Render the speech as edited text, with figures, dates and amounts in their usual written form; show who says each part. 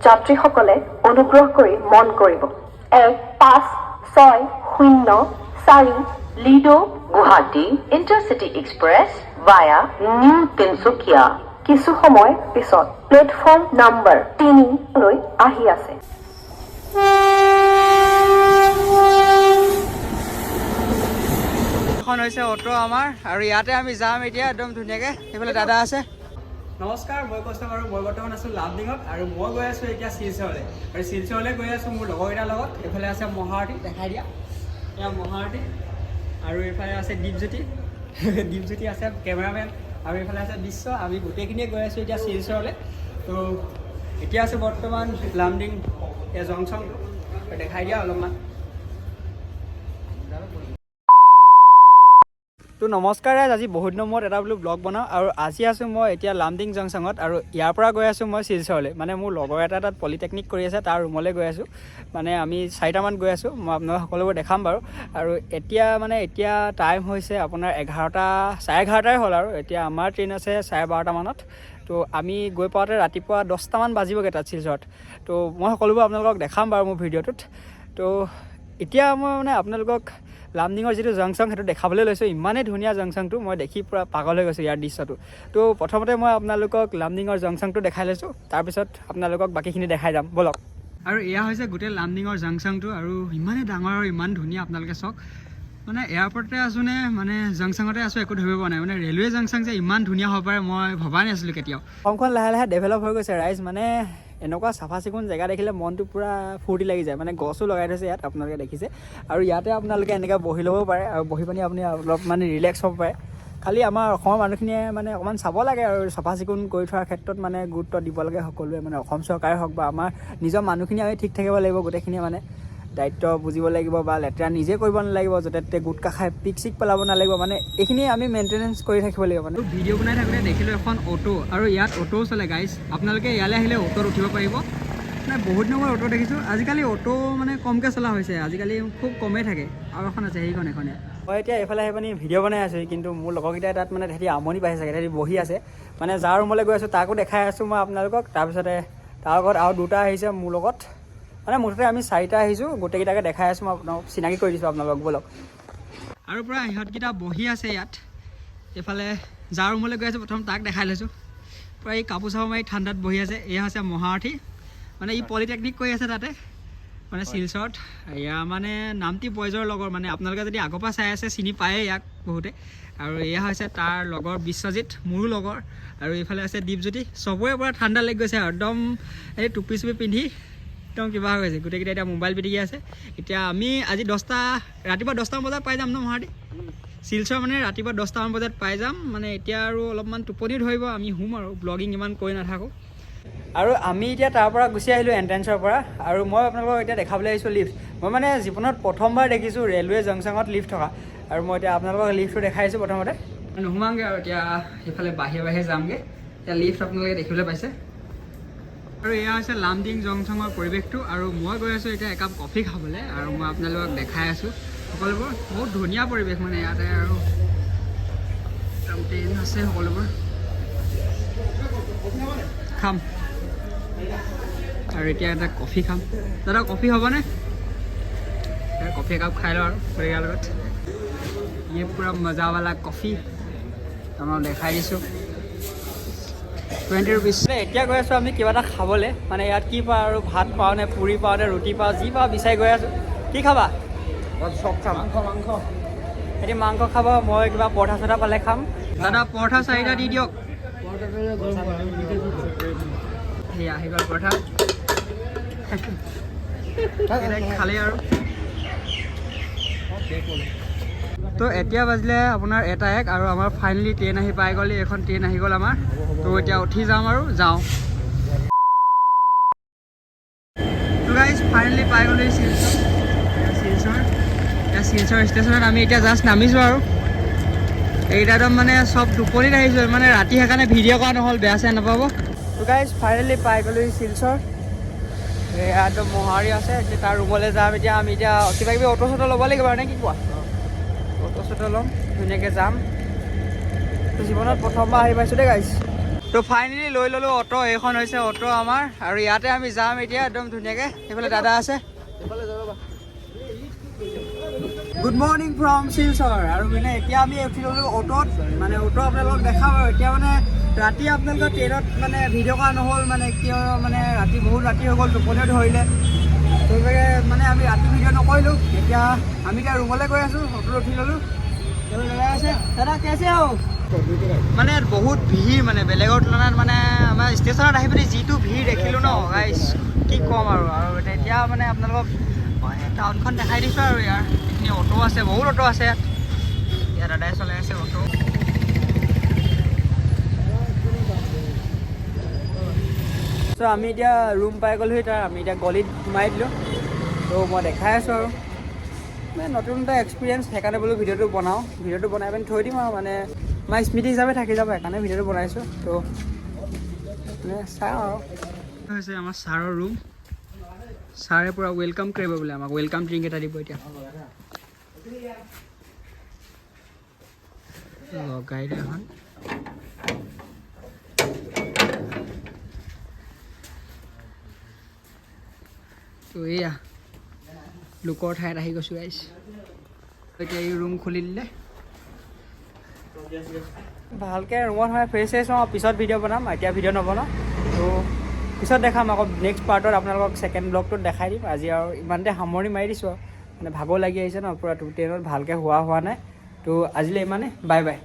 Speaker 1: যাত্ৰীসকলে অনুগ্ৰহ কৰি মন কৰিব। 15604
Speaker 2: Ledo Guwahati Intercity Express via New Tinsukia.
Speaker 1: কিছু সময় পিছত প্লেটফৰ্ম নম্বৰ 3লৈ আহি আছে।
Speaker 3: এখন হৈছে অ'টো আমাৰ আৰু ইয়াতে আমি যাম এতিয়া একদম ধুনীয়াকৈ। সেইফালে দাদা আছে। নমস্কাৰ, মই কৌস্তভ আৰু মই বৰ্তমান আছোঁ লামডিঙত আৰু মই গৈ আছোঁ এতিয়া শিলচৰলৈ। আৰু শিলচৰলৈ গৈ আছোঁ মোৰ লগৰকেইটাৰ লগত। এইফালে আছে মহাৰতী, দেখাই দিয়া, এয়া মহাৰতী। আৰু এইফালে আছে দীপজ্যোতি, দীপজ্যোতি আছে কেমেৰামেন। আৰু এইফালে আছে বিশ্ব। আমি গোটেইখিনিয়ে গৈ আছোঁ এতিয়া শিলচৰলৈ। তো এতিয়া আছোঁ বৰ্তমান লামডিং এই জংচনটো দেখাই দিয়া অলপমান। তো নমস্কাৰ ৰাইজ, আজি বহুত দিনৰ মূৰত এটা বোলো ব্লগ বনাওঁ আৰু আজি আছোঁ মই এতিয়া লামডিং জংচনত আৰু ইয়াৰ পৰা গৈ আছোঁ মই শিলচৰলৈ। মানে মোৰ লগৰ এটা তাত পলিটেকনিক কৰি আছে, তাৰ ৰুমলৈ গৈ আছোঁ। মানে আমি চাৰিটামান গৈ আছোঁ, মই আপোনালোক সকলোবোৰ দেখাম বাৰু। আৰু এতিয়া মানে এতিয়া টাইম হৈছে আপোনাৰ 11টা, 11:30ই হ'ল আৰু এতিয়া আমাৰ ট্ৰেইন আছে 12:30মানত। তো আমি গৈ পাওঁতে ৰাতিপুৱা 10টামান বাজিবগৈ তাত শিলচৰত। তো মই সকলোবোৰ আপোনালোকক দেখাম বাৰু মোৰ ভিডিঅ'টোত। তো এতিয়া মই মানে আপোনালোকক লামডিঙৰ যিটো জংচন সেইটো দেখাবলৈ লৈছোঁ। ইমানেই ধুনীয়া জংচনটো, মই দেখি পূৰা পাগল হৈ গৈছোঁ ইয়াৰ দৃশ্যটো। তো প্ৰথমতে মই আপোনালোকক লামডিঙৰ জংচনটো দেখাই লৈছোঁ, তাৰপিছত আপোনালোকক বাকীখিনি দেখাই যাম, ব'লক। আৰু এয়া হৈছে গোটেই লামডিঙৰ জংচনটো আৰু ইমানেই ডাঙৰ আৰু ইমান ধুনীয়া, আপোনালোকে চাওক। মানে এয়াৰপৰ্টতে আছোঁ নে মানে জংচনতে আছোঁ একো ধৰিব পৰা নাই। মানে ৰেলৱে জংচন যে ইমান ধুনীয়া হ'ব পাৰে মই ভবাই নাছিলোঁ কেতিয়াও। অসমখন লাহে লাহে ডেভেলপ হৈ গৈছে ৰাইজ। মানে এনেকুৱা চাফা চিকুণ জেগা দেখিলে মনটো পূৰা ফূৰ্তি লাগি যায়। মানে গছো লগাই থৈছে ইয়াত, আপোনালোকে দেখিছে। আৰু ইয়াতে আপোনালোকে এনেকৈ বহি ল'ব পাৰে আৰু বহি পানি আপুনি অলপ মানে ৰিলেক্স হ'ব পাৰে। খালি আমাৰ অসমৰ মানুহখিনিয়ে মানে অকণমান চাব লাগে আৰু চাফা চিকুণ কৰি থোৱাৰ ক্ষেত্ৰত মানে গুৰুত্ব দিব লাগে সকলোৱে। মানে অসম চৰকাৰে হওক বা আমাৰ নিজৰ মানুহখিনি আমি ঠিক থাকিব লাগিব। গোটেইখিনিয়ে মানে দায়িত্ব বুজিব লাগিব বা লেতেৰা নিজে কৰিব নালাগিব, য'তে ত'তে গুটখা খাই পিক চিক পেলাব নালাগিব। মানে এইখিনি আমি মেইনটেনেঞ্চ কৰি থাকিব লাগিব। মানে ভিডিঅ' বনাই থাকোঁতে দেখিলোঁ এখন অ'টো আৰু ইয়াত অ'টোও চলে গাইজ। আপোনালোকে ইয়ালৈ আহিলে অ'টোত উঠিব পাৰিব। মানে বহুত দিনৰ মূৰত অ'টো দেখিছোঁ। আজিকালি অ'টো মানে কমকৈ চলা হৈছে, আজিকালি খুব কমেই থাকে। আৰু এখন আছে সেইখন এখনে। মই এতিয়া এইফালে আহি পানি ভিডিঅ' বনাই আছোঁ, কিন্তু মোৰ লগৰকেইটাই তাত মানে তাহাঁতি আমনি পাইছে চাগে, তাহাঁতি বহি আছে। মানে যাৰ ৰুমলৈ গৈ আছোঁ তাকো দেখাই আছোঁ মই আপোনালোকক। তাৰপিছতে তাৰ লগত আৰু দুটা আহিছে মোৰ লগত, মানে মুঠতে আমি চাৰিটা আহিছোঁ। গোটেইকেইটাকে দেখাই আছোঁ মই, আপোনাক চিনাকি কৰি দিছোঁ আপোনালোকক, ব'লক। আৰু পূৰা ইহঁতকেইটা বহি আছে ইয়াত। এইফালে যাৰ ৰুমলৈ গৈ আছোঁ প্ৰথম তাক দেখাই লৈছোঁ। পূৰা এই কাপোৰ চাপোৰ মাৰি ঠাণ্ডাত বহি আছে। এয়া হৈছে মহাৰথী, মানে ই পলিটেকনিক কৰি আছে তাতে মানে শিলচৰত। এয়া মানে নামটি বইজৰ লগৰ, মানে আপোনালোকে যদি আগৰ পৰা চাই আছে চিনি পায়েই ইয়াক বহুতে। আৰু এয়া হৈছে তাৰ লগৰ বিশ্বজিৎ, মোৰো লগৰ। আৰু এইফালে আছে দীপজ্যোতি। চবৰে পূৰা ঠাণ্ডা লাগি গৈছে একদম, এই টুপি চুপি পিন্ধি একদম কিবা হৈ গৈছে গোটেইকেইটা। এতিয়া মোবাইল পিটিকি আছে। এতিয়া আমি আজি 10টা, ৰাতিপুৱা 10টামান বজাত পাই যাম ন মহাৰথী? শিলচৰ মানে ৰাতিপুৱা 10টামান বজাত পাই যাম। মানে এতিয়া আৰু অলপমান টোপনিও ধৰিব, আমি শুম আৰু ব্লগিং ইমান কৰি নাথাকোঁ। আৰু আমি এতিয়া তাৰ পৰা গুচি আহিলোঁ এণ্ট্ৰেঞ্চৰ পৰা আৰু মই আপোনালোকক এতিয়া দেখাবলৈ আহিছোঁ লিফ্ট। মই মানে জীৱনত প্ৰথমবাৰ দেখিছোঁ ৰেলৱে জংচনত লিফ্ট থকা। আৰু মই এতিয়া আপোনালোকক লিফ্টটো দেখাই আহিছোঁ। প্ৰথমতে নোসোমাওঁগৈ আৰু এতিয়া সেইফালে বাহিৰে বাহিৰে যামগৈ। এতিয়া লিফ্ট আপোনালোকে দেখিবলৈ পাইছে। আৰু এয়া হৈছে লামডিং জংচনৰ পৰিৱেশটো। আৰু মই গৈ আছোঁ এতিয়া একাপ কফি খাবলৈ আৰু মই আপোনালোকক দেখাই আছোঁ সকলোবোৰ। বহুত ধুনীয়া পৰিৱেশ মানে ইয়াতে আৰু একদম ট্ৰেইন আছে, সকলোবোৰ খাম। আৰু এতিয়া এটা কফি খাম। দাদা, কফি হ'বনে? কফি একাপ খাই লওঁ আৰু গোটেইকেইটাৰ লগত। ये पूरा मज़ा वाला কফি আপোনাক দেখাই দিছোঁ, 20 ৰুপিজ। এতিয়া গৈ আছোঁ আমি কিবা এটা খাবলৈ। মানে ইয়াত কি পাওঁ আৰু, ভাত পাওঁ নে পুৰি পাওঁ নে ৰুটি পাওঁ, যি পাওঁ বিচাৰি গৈ আছোঁ। কি খাবা?
Speaker 4: চব খাম, মাংস মাংস।
Speaker 3: এতিয়া মাংস খাব, মই কিবা পৰঠা চৰঠা পালে খাম। দাদা, পৰঠা চাৰিটা দি দিয়ক। সেয়া আহি গ'ল পৰঠা, খালেই আৰু। তো এতিয়া বাজিলে আপোনাৰ 1:01 আৰু আমাৰ ফাইনেলি ট্ৰেইন আহি পাই গ'ল। এইখন ট্ৰেইন আহি গ'ল আমাৰ। তো এতিয়া উঠি যাম আৰু যাওঁ। তো গাইজ, ফাইনেলি পাই গ'লো শিলচৰ। শিলচৰ, এতিয়া শিলচৰ ষ্টেচনত আমি এতিয়া জাষ্ট নামিছোঁ আৰু এইকেইটা একদম মানে চব টোপনিত আহিছোঁ। মানে ৰাতি সেইকাৰণে ভিডিঅ' কৰা নহ'ল, বেয়া চেয়া নাপাব। তো গাইজ, ফাইনেলি পাই গ'লো শিলচৰ। এয়া একদম মহাৰি আছে। এতিয়া তাৰ ৰুমলৈ যাম। এতিয়া আমি এতিয়া কিবা কিবি অ'টো চটো ল'ব লাগিব আৰু, নে কি কোৱা? অ'টো চটো ল'ম, ধুনীয়াকৈ যাম। তো জীৱনত প্ৰথমবাৰ আহি পাইছোঁ দেই গাইজ। তো ফাইনেলি লৈ ল'লোঁ অ'টো। এইখন হৈছে অ'টো আমাৰ আৰু ইয়াতে আমি যাম এতিয়া একদম ধুনীয়াকৈ। সেইফালে দাদা আছে। Good morning from Silchar. আৰু মানে এতিয়া আমি উঠি ল'লোঁ অ'টোত, মানে অ'টো আপোনালোকক দেখাম। আৰু এতিয়া মানে ৰাতি আপোনালোকৰ ট্ৰেইনত মানে ভিডিঅ' কৰা নহ'ল, মানে কিয় মানে ৰাতি বহুত ৰাতি হৈ গ'ল, টোপনিও ধৰিলে। সেইবাবে মানে আমি ৰাতি ভিডিঅ' নকৰিলোঁ। এতিয়া আমি এতিয়া ৰুমলৈ গৈ আছোঁ, অ'টোত উঠি ল'লোঁ। দাদা আছে, দাদা কেছে হো? মানে ইয়াত বহুত ভিৰ, মানে বেলেগৰ তুলনাত মানে আমাৰ ষ্টেচনত আহি পিনি যিটো ভিৰ দেখিলোঁ ন গাইছ, কি ক'ম আৰু। আৰু এতিয়া মানে আপোনালোকক মই টাউনখন দেখাই দিছোঁ। আৰু ইয়াৰ এইখিনি অ'টো আছে, বহুত অ'টো আছে ইয়াত। ইয়াত দাদাই চলাই আছে অ'টো। চ' আমি এতিয়া ৰুম পাই গ'লোহি তাৰ। আমি এতিয়া গলিত সোমাই দিলোঁ। ত' মই দেখাই আছোঁ আৰু মানে নতুন এটা এক্সপিৰিয়েঞ্চ, সেইকাৰণে বোলো ভিডিঅ'টো বনাওঁ। ভিডিঅ'টো বনাই পিনি থৈ দিম আৰু মানে আমাৰ স্মৃতি হিচাপে থাকি যাব, সেইকাৰণে ভিডিঅ'টো বনাইছোঁ। ত' মানে চাওঁ আৰু হৈছে আমাৰ ছাৰৰ ৰুম। ছাৰে পূৰা welcome কৰিব বোলে আমাক, welcome drink এটা দিব। এতিয়া লগাই দে এখন। তো এয়া লোকৰ ঠাইত আহি গৈছোঁ গাইছ। এতিয়া এই ৰুম খুলি দিলে। ভালকৈ ৰুমত সোমাই ফ্ৰেছ চেছ হওঁ, পিছত ভিডিঅ' বনাম, এতিয়া ভিডিঅ' নবনাওঁ। তো পিছত দেখাম আকৌ নেক্সট পাৰ্টত, আপোনালোকক ছেকেণ্ড ব্লগটোত দেখাই দিম। আজি আৰু ইমানতে সামৰণি মাৰি দিছোঁ আৰু মানে ভাগৰ লাগি আহিছে ন পূৰা, ট্ৰেইনত ভালকৈ শোৱা হোৱা নাই। তো আজিলৈ ইমানে, বাই বাই।